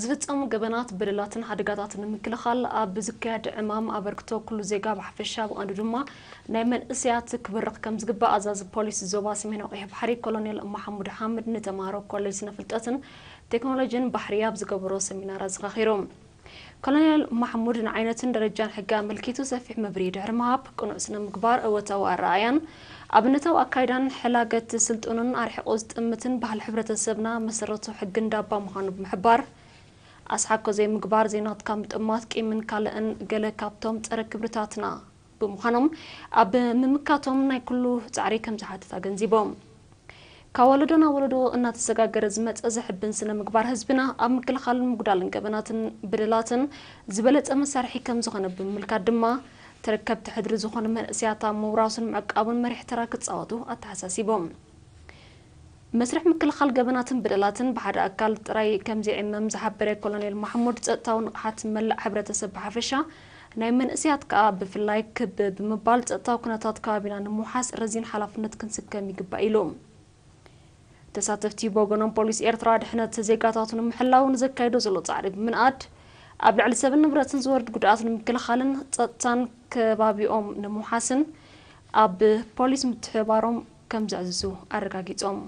ዝፍጸሙ ገበናት፣ በደላትን ሓደጋታትን ንምክልኻል ኣብ ዝካየድ ዕማም ኣበርክቶ ኩሉ ዜጋ ብሓፈሻ፣ ብቐንዱ ድማ ናይ መንእሰያት ክብርኽ ከም ዝግባእ ኣዛዚ ፖሊስ ዞባ ሰሜናዊ ቀይሕ ባሕሪ ኮሎኔል ማሕሙድ ሓምድ ንተምሃሮ ኮሌጅ ስነ ፍልጠትን ቴክኖሎጂን ባሕሪ ኣብ ዝገበሮ ሰሚናር ኣዘኻኺሩ። ኮሎኔል ማሕሙድ ንዓይነትን ደረጃን ሕጊ ኣመልኪቱ ሰፊሕ መብርሂ ድሕሪ ምሃብ፣ ቅኑዕ ስነ ምግባር፣ እወታዊ ኣረኣእያን ኣብነታዊ ኣካይዳን ሕላገት ስልጡንን ኣርሒቑ ዝጥምትን ባህሊ ሕብረተሰብና መሰረቱ ሕጊ እንዳባ ምዃኑ ብምሕባር፣ ኣስሓኮ ዘይምግባር፣ ዘይናትካ ምጥማት፣ ቂምን ካልእን ገለ ካብቶም ጸረ ክብርታትና ብምዃኖም ኣብ ምምካቶም ናይ ኩሉ ጻዕሪ ከም ዝሓትት ኣገንዚቦም። ካብ ወለዶ ናብ ወለዶ እናተሰጋገረ ዝመጸ ዘሕብን ስነ ምግባር ህዝብና ኣብ ምክልኻልን ምጉዳልን ገበናትን በደላትን ዝበለጸ መሳርሒ ከም ዝኾነ ብምምልካት ድማ፣ ተረከብቲ ሕድሪ ዝኾኑ መንእሰያት ኣብ ምውራሱን ምዕቃቡን መሪሕ ተራ ክጻወቱ ኣተሓሳሲቦም። መስርሕ ምክልኻል ገበናትን በደላትን ብሓደ ኣካል ጥራይ ከም ዘይዕመም ዝሓበረ ኮሎኔል ማሕሙድ፣ ጸጥታዊ ንቕሓት መላእ ሕብረተሰብ ብሓፈሻ፣ ናይ መንእሰያት ከኣ ብፍላይ ክብ ብምባል ጸጥታዊ ኩነታት ከባቢና ንምውሓስ ረዚን ሓላፍነት ክንስከም ይግባእ ኢሉ። ተሳተፍቲ ብወገኖም፣ ፖሊስ ኤርትራ ድሕነት ዜጋታቱ ንምሕላው ንዘካይዶ ዘሎ ጻዕሪ ብምንኣድ፣ ኣብ ልዕሊ ሰብን ንብረትን ዝወርድ ጉድኣት ንምክልኻልን ጸጥታን ከባቢኦም ንምውሓስን ኣብ ፖሊስ ምትሕብባሮም ከም ዘዕዝዙ ኣረጋጊጾም።